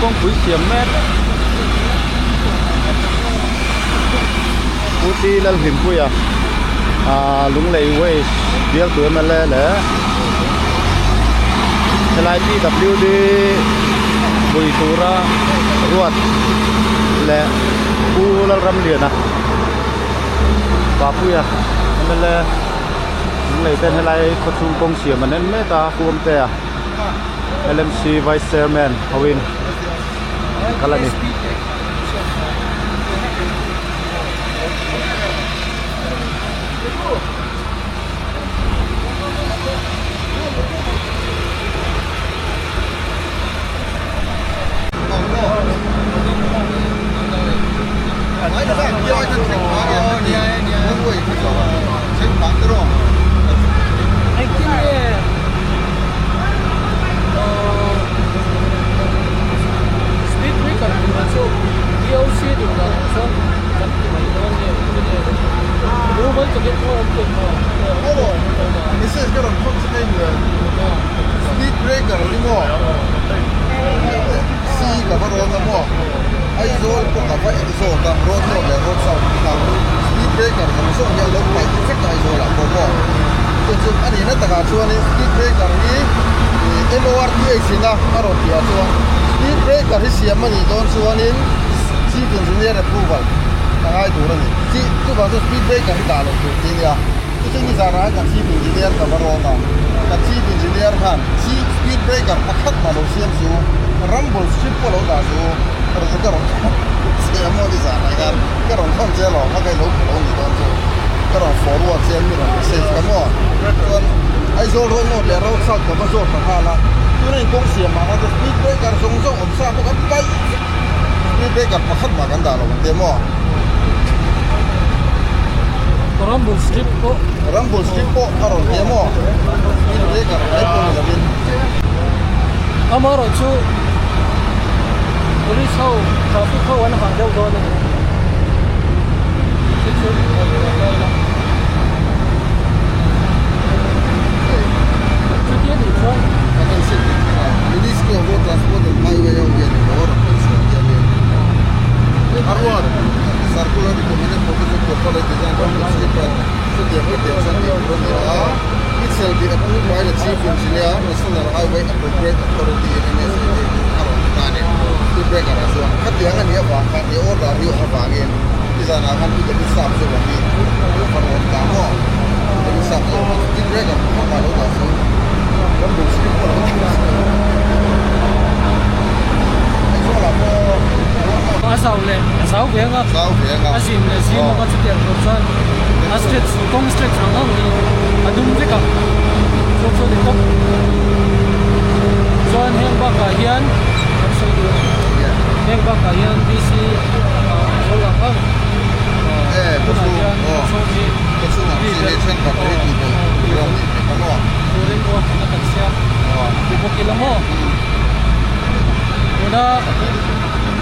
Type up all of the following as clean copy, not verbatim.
kawngpui siam mek Pu T Lalhlimpuia ah Lunglei West bialtu mla leh helai PWD pui tura ruat leh Pu Lalramliana Papuia mla Lunglei ten helai khawchhung kawng siam an en mek a Pu Awmtea. LMC Vice Chairman hoin an kal a ni. Speed breaker tur chu DOC duh dan ang chuan kan ti mai dawn nge ti nge mumal takin pawh awm tur maw Speed breaker hi maw C ka va rawn a maw Aizawl pawh ka va en zawk a road north leh road south speed breaker zawng zawng hi a lo paih vek a Aizawl ah pawh maw. Chu chu a nihna takah chuanin speed breaker hi ih MORTH in a a rawn tih ah chuan speed breaker hi siam a nih dawn chuanin chief engineer approval a ngai tur a ni. Chi chuvang chuan speed breaker hi dah loh tur tih a nia. Chu chu nizanah hian kan chief engineer ka va rawn a, kan chief engineer khan chi speed breaker pakhat mah lo siam chu rumble strip pawh lo dah chu ka rawn che a maw nizanah hian ka rawn thawn che alawm a ka ilo hmu lo a nih dawn chu. Ka rawn forward che mi rawn message ka maw chuan Aizawl road north leh road south ka va zawt ta nghal a tuna in kawng siam ah khan speed breaker zawng zawng awm sa pawh kan paih speed breaker pakhat mah kan dah lo ang te maw Rumble strip pawh Rumble strip pawh a rawn ti a maw speed breaker mai pawh ni lovin Amaherawhchu chu police ho traffic ho an hah deuh dawn a ni. Ministry of Road Transport and Highway ho hian eng emaw rawn sawi hian in a ruat circular recommended provision to follow design of the slipper chutiang hi tiang chuan tih tur a ni a it shall be approved by the chief engineer National Highway Appropriate Authority in NSA te a rawn ti ta a ni speed breaker ah chuan khatiang a nih avang khan he order hi awm avangin Nizanah khan Pu David Sap chu rawn hi a va rawn ta maw? Pu David Sap chu rawn speed breaker pakhat ah lo dah chu ram bul speed pawh lo dah chu Aizawl ah pawh A zau leh a zau ve anga zau ve anga a zin leh zim anga chutiang tur chuan a stretch kawng stretch ang ang hi a dum vek ang chu chu a ni tawp chuan heng bakah hian kan sawi duh a ni heng bakah hian DC Aizawl ang ang tunah hian chhung hi turin ruahmanna kan siam ti bawk ila maw tuna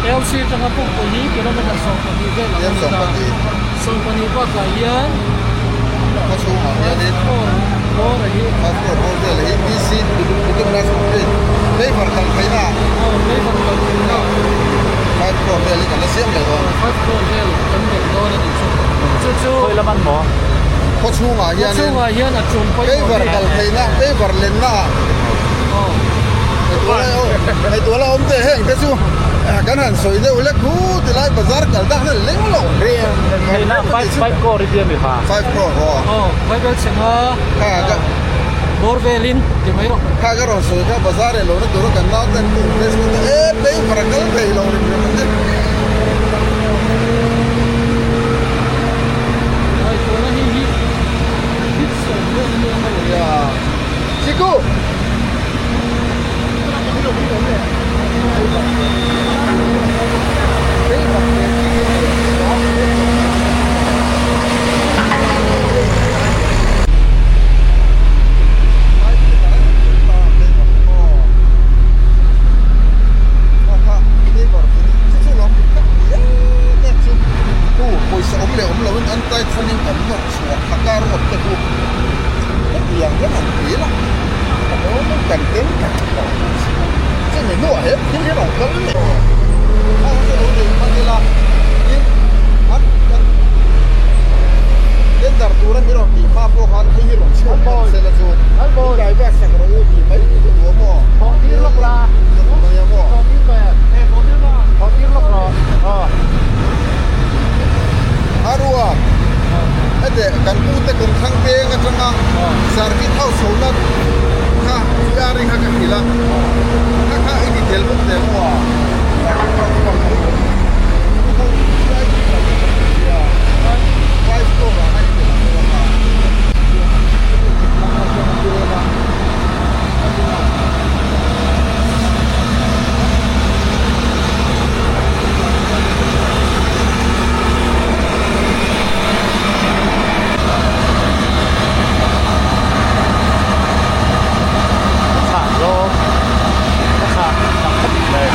LC atanga pawhpui hi kilometer 12 vel ang a ni ta 12 bakah hian bawr a hi paper kal theihna Five crore vel hi kan la siam leh dawn. Five crore vel kan belh dawn a nih chu. Chu chu. Khawi lam an maw? Khaw chhungah hianin. Khaw chhungah hian a tum pawimawh Paver kal theihna, paver lenna ah. Aw. Hei tuala awm te heng te chu kan han sawi deuh lek hu tilai bazar kal dak hian leng lo reng. Theihna five crore i tia mi kha? Five crore aw. Aw, Bible chhenga. Kha ka. Bawr velin ti mai rawh. Kha ka rawn sawi kha bazar eh lohna tura kan nau ten pu investment te e paper a kal thei lo rim rim an ti. Hai tuna hi hi hit sawm vel a nia maw. Ya. Chiku. Pawisa awm leh awm loin an tai thanin an nawr chhuah a kar awt te chu hetiang hian an ti la kan tel kan Chumi hnuah he thil hi rawn kal leh a ang chu lo nei hman ila tin an kan tender tura min rawn tih hma pawh khan hei hi rawn chhuak hman se la chu min divert sak rawh u tih mai chu duh a maw? Thawh tir lawk la thawh tir ve thawh tir lawk rawh aw. A ruak hete kan pute kawngthlang peng atanga Circuit House chhohna kha GRA kha ka hrilh a, kha kha i ti tel bawk teh maw a? Circuit House pang chu ho CID kal na kan ti sia, five floor ah kha i tel ang deuh a kha. A chhah zawng a chhah tak khawp mai.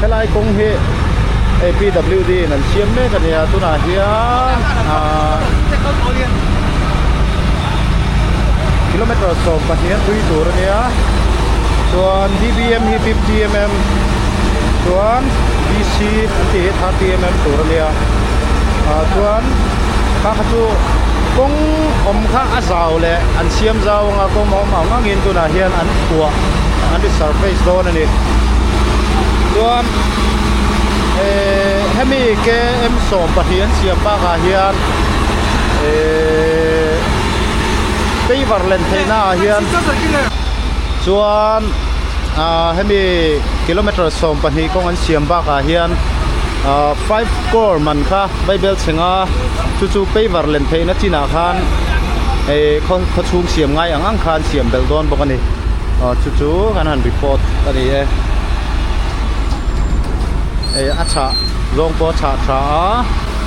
Helai kawng hi hei PWD in an siam mek a nia tunah hian ahh kilometer 12 a thui tur a nia chuan DBM hi 50mm chuan BC an tih hi 30mm tur a nia ah chuan kha kha chu kawng awm kha a zau leh an siam zau anga kawng awm ang angin tunah hian an khuah an ri surface dawn a ni chuan eh hemi km 12 an siam bakah hian eh paver len theihna ah hian chuan ah hemi kilometer 12 kawng an siam bakah hian ah five crore man kha bible chhenga chu chu paver len theihna chinah khan eh khaw chhung siam ngai ang ang khan siam belh dawn bawk a ni aw chu chu kan han report a ni e hei a chhah zawng pawh a chhah tha a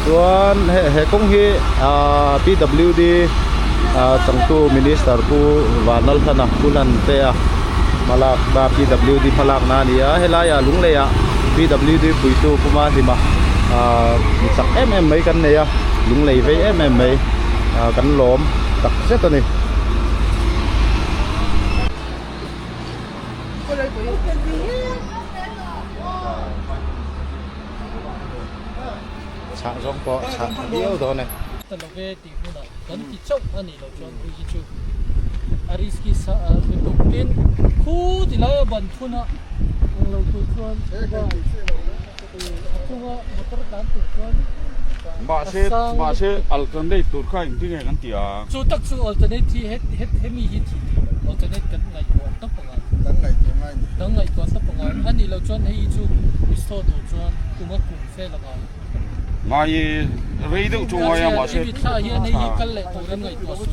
chuan he he kawng hi ahh P W D ah changtu minister pu Vanlalhlana pu Hlantea hmalak na P W D hmalak na a ni a helaiah Lungleiah P W D puitu Pu Mahlima ahh mi chak em em mai kan nei a Lunglei vei em em mai ah kan lawm tak zet a ni. Chhah zawng pawh chhah tha viau dawn e. Ta love tih hmunah kan ti chauh a nih loh chuan ui hi chu a risky sa a lutuk tin khu ti laia ban phun a ang lo tur chuan a chunga motor tlan tur chuan Mahse mahse alternate tur kha engtin nge kan ti a? Chu tak chu alternate hi het het hemi hi thih theih loh alternate kan ngaihtuah tawp ang a. Kan ngaihtuah ngai ni. Kan ngaihtuah tawp ang a. A nih loh chuan hei hi chu restore tur chuan kum a kum fel ang a. Ngai rei deuh chu ngai a mahse. I mitthla hian hei hi kal leh tur an ngaihtuah suh.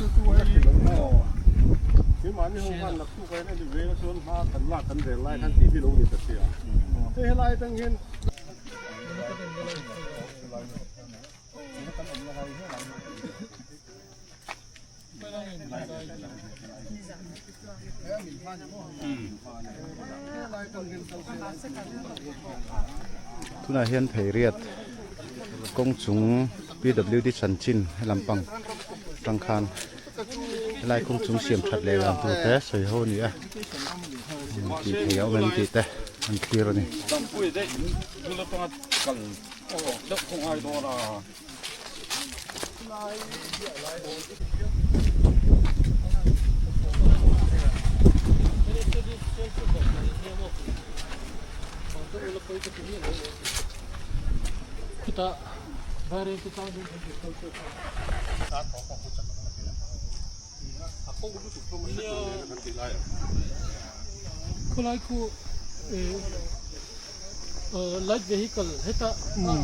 Tunah hian Theiriat kawng chung PWD chanchin helam pang tang khan helai kawng chung siam that leh dan tur te sawi ho a ni a tih theih a awm em tih te an thlir a ni. Khulai khu light vehicle heta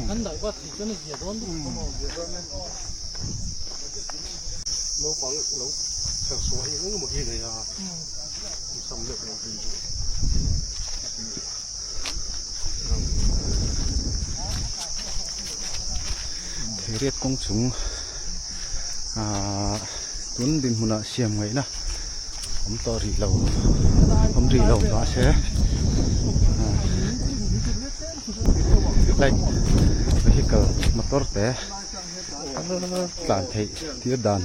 kan daih vat thei chuan a zia dawn lutuk a maw. Naupang lo chher chhuah hi engemaw hi a nei a, sam deuh lo hi chu. Theriat kawng chung ahh tun dinhmunah siam ngaihna awm tawh rih lo awm rih lo mahse light vehicle motor te tlan theih tir dan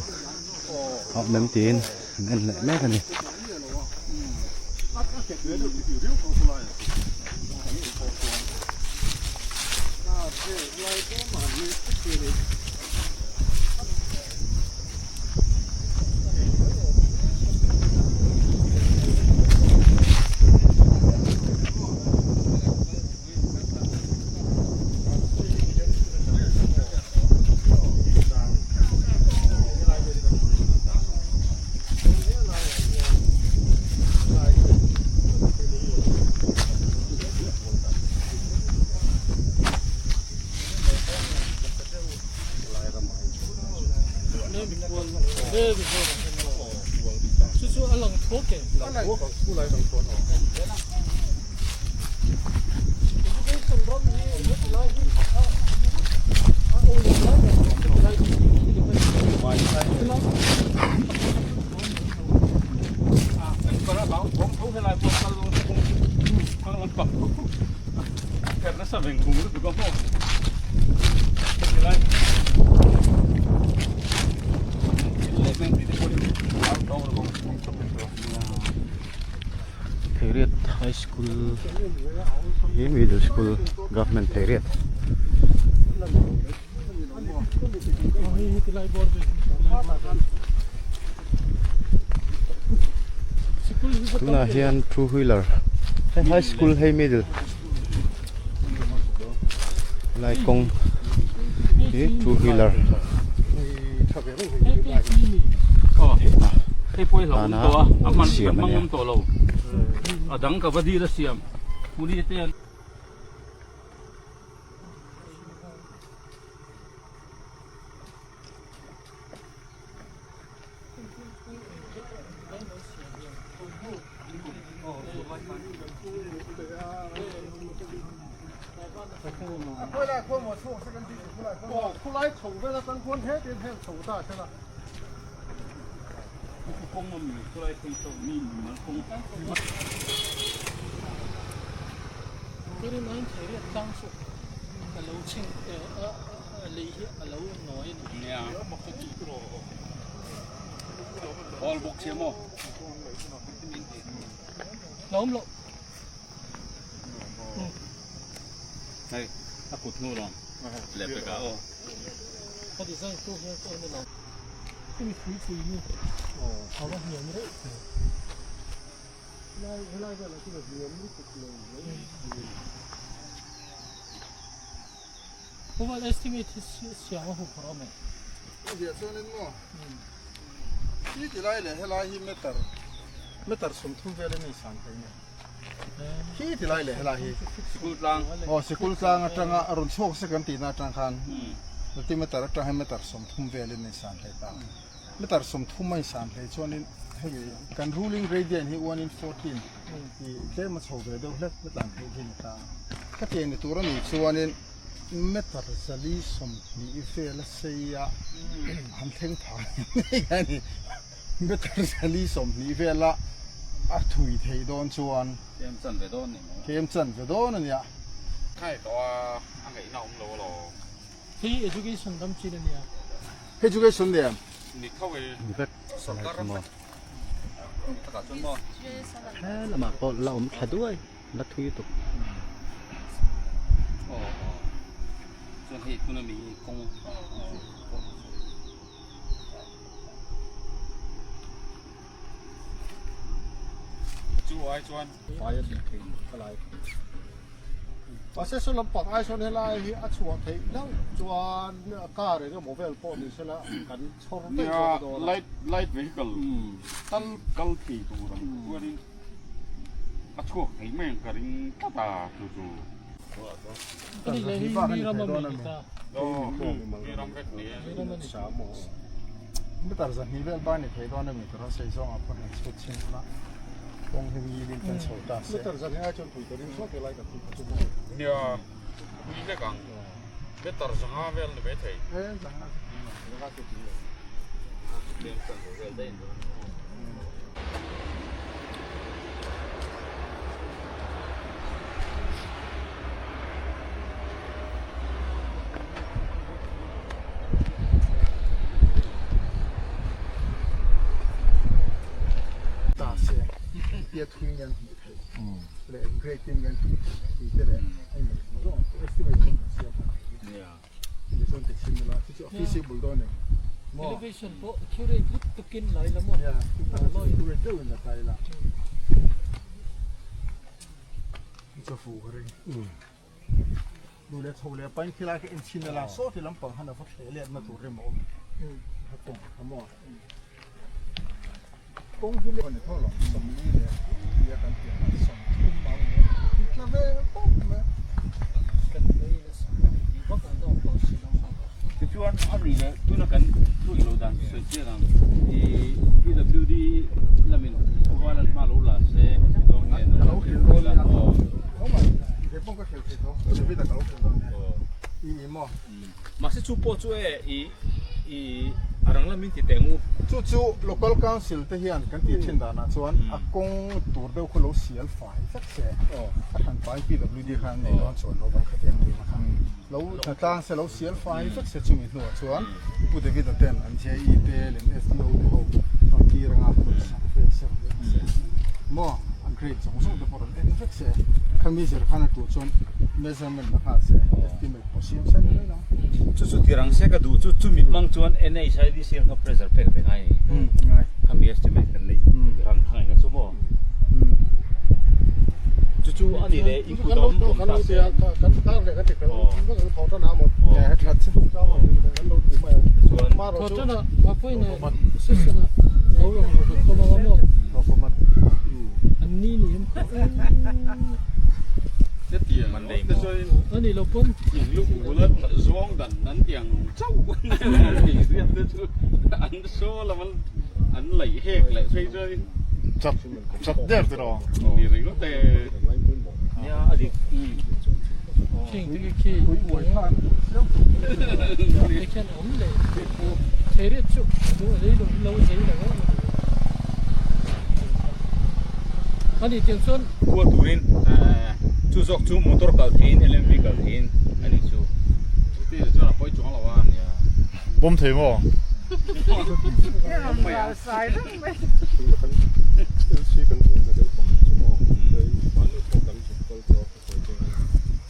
a awm em tiin an en leh mek a ni. Theiriat High School hi middle school government Theiriat. Tunah hian two wheeler hei high school hei middle lai kawng hi two wheeler theihna tana siam a nia. Mobile estimate hi siam a huphurh awm e. A ziah chuan in maw? Hi ti lai leh helai hi meter meter 30 vel in san thei ni. Hi ti lai leh helai hi. Sikul tlang. Aw sikul tlang atanga a rawn chhuak sek an tihna atang khan ti meter atang hian meter 30 vel in san thei ta. Meter 30 a in san thei chuan in hemi kan ruling gradient hi 1 in 14 ti tlem a chho ve deuh hlek a tlan theih hi ni ta. Khatiang ni tur a nih chuanin meter 420 vel a sei a han thleng phah ngei a ni. Meter 420 vela a thui theih dawn chuan Kem chan ve dawn a ni maw? Kem chan ve dawn a nia. Khai tawh a, a ngaihna awm lo alawm. Hei education ram chin a nia. Education nen. Ni tho e. Ni vek. Sorkar ram vek. Takah chuan maw? He lamah pawh la awm thla duai la thui tuk. Aw aw. Chuan hei tuna mi hi kawng aw. Chu ai chuan. Fai a nih theih ka lai. Mahse saw lampang ai sawn helai hi a chhuah theih hlauh chuan car eng emaw vel pawh ni sela kan chhawr daih zawk dawn a. Nia light light vehicle tal kal thei tur ang chuanin. A chhuak thei mai ang ka ring tlat a chu chu. Ani leh hi mi ram a mi ni ta. Mi ram vek ni e. Mi ram a ni. Meter zahnih vel ban ni thei dawn a mi tur a sei zawng ah pawh hian chhut chhin ula kawng hi ngil in kan chho ta se. Meter zahnih ai chuan pui ka ring sawt helai ka tih kha chu maw. Nia pui vek ang meter zanga vel ni mai thei. E zanga chu tling lo zanga chu tling lo. Ta se tia thui nge an hmuh theih leh eng grade te nge an hmuh theih tih te leh hei mai zawng zawng estimate chuan kan siam kha ti chuan ti chhin ila chu chu a feasible dawn em maw elevation pawh accurate lutuk in lai la maw accurate deuhin la ta ila chu fu ka ring Duh leh chho leh pain khilai kha en chhin ila saw ti lampang han a va thleh let na tur rem a awm a kawng kha maw kawng hi le ni tho lo sawmli leh tia kan tih ang sawmthum ang ni ti tla ve tawp mai kan lei nasa ti vak ang dawng tawh si lo Tichuan a ri leh tuna kan thu ilo dan chu sawi chiang ang i PWD lamin Uval an hma lo la se ti dawn nge Ka lo hrilh dawn nia Tho mai kei pawh ka hrilh thei tho chu bit ah ka lo hrilh dawn nia i i maw. Mahse chu pawh chu e i i a rang lamin ti teh ngu. Chu chu local council te hian kan tih thin danah chuan a kawng tur deuh khu lo sial fai vek se a hran fai PWD khan an nei dawn chuan lo bang khatiang tih kha. Lo hna tlang se lo sial fai vek se chumi hnuah chuan Pu David-a ten an JE te leh SDO te ho rawn tir anga rawn survey se rawn en se maw an grade zawng zawng te pawh rawn en vek se khami zir khan a tur chuan measurement la nghal se estimate pawh siam se ni mai lo. Chu chu tir ang se ka duh chu chumi hmang chuan NHIDC an kha pressure pek ve ngai a ni. Khami estimate kan neih rang kha ngaihna chu maw. Chu chu a ni leh i kut a awm awm ta se. An laih hek leh phei chuan Chat chat der te rawh. Ni ringawt e. Nia a dik. Khing te khi khi te khian awm leh thei riat chu a lei lo lo zei lo a ni tiang chuan Khua turin chu zawk chu motor kal theiin LMV kal theiin a ni chu. Chuti chuan a pawi chuang lo a. Pawm thei maw?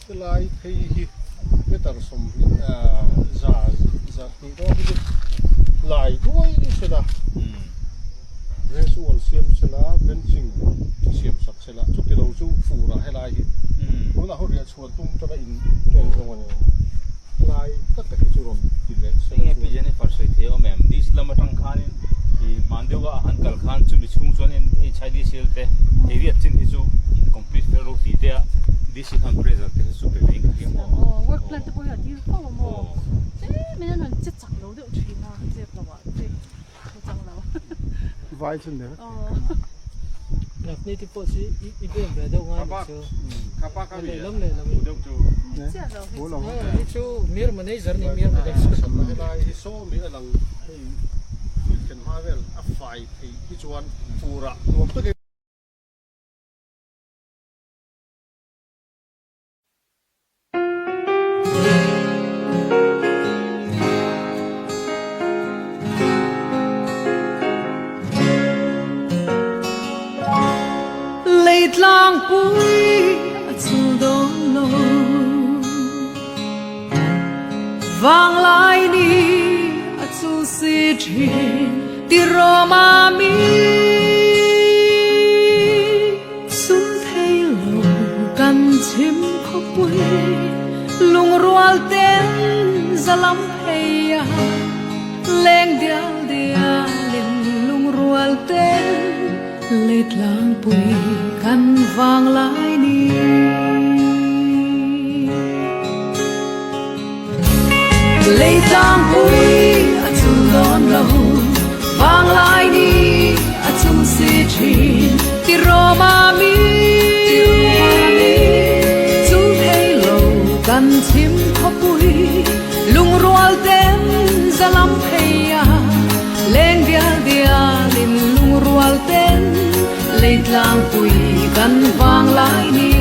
Helai phei hi meter sawmhnih za zahnih dawn hi chu lai duai sela rest wall siam sela fencing siam sak sela chuti lo chu fur ah helai hi tunah ho riah chhuan tum tana in en zawng a ni lai tak tak hi chu rawn ti leh sela Enge Pi Jennifer sawi thei awm em? This lam atang khanin i hman deuha a han kal khan chumi chhung chuan NHIDCL te hei riat chin hi chu incomplete fel ro tih te a DC khan pressure te hi chu pe ve in ka hria maw? Aw work plan te pawh hi a dil fo a maw? Tlem in an rawn che chak lo deuh thin a, zep lo ah zep lo chang lo. Vai chu ni vek. Ngakni te pawh chu i bem ve deuh ngai ni chu. Lehlam lehlam in. Ni chu mir manager ni mir manager. Helai hi saw mi a lang hei thil thlen hma vel a fai theih hi chuan furah nuam takin. Lei tlangpui a chul dawn lo Vanglai ni a chul si thin ti Roma mi Sum thei lo kan chim khawpui lungrual ten za lam phei a leng dial dialin lungrual ten Leitlangpui kan vanglai ni. Leitlangpui a chul dawn lo, vanglai ni a chum si thin. Tiraw mami, chul thei lo kan chhim khawpui, lungrual ten zalam phei a, leng dial dial in lungrual ten Leitlangpui kan vanglai ni.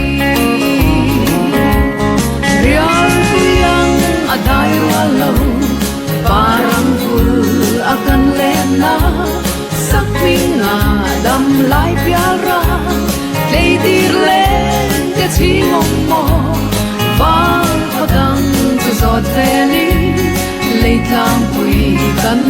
Rial pui ang a dai rual lo, parang vul a kan lenna, sakhming a dam lai pial ra, tleitir len te chhing awm maw, vang khaw dang chu zawt velin Leitlangpui kan.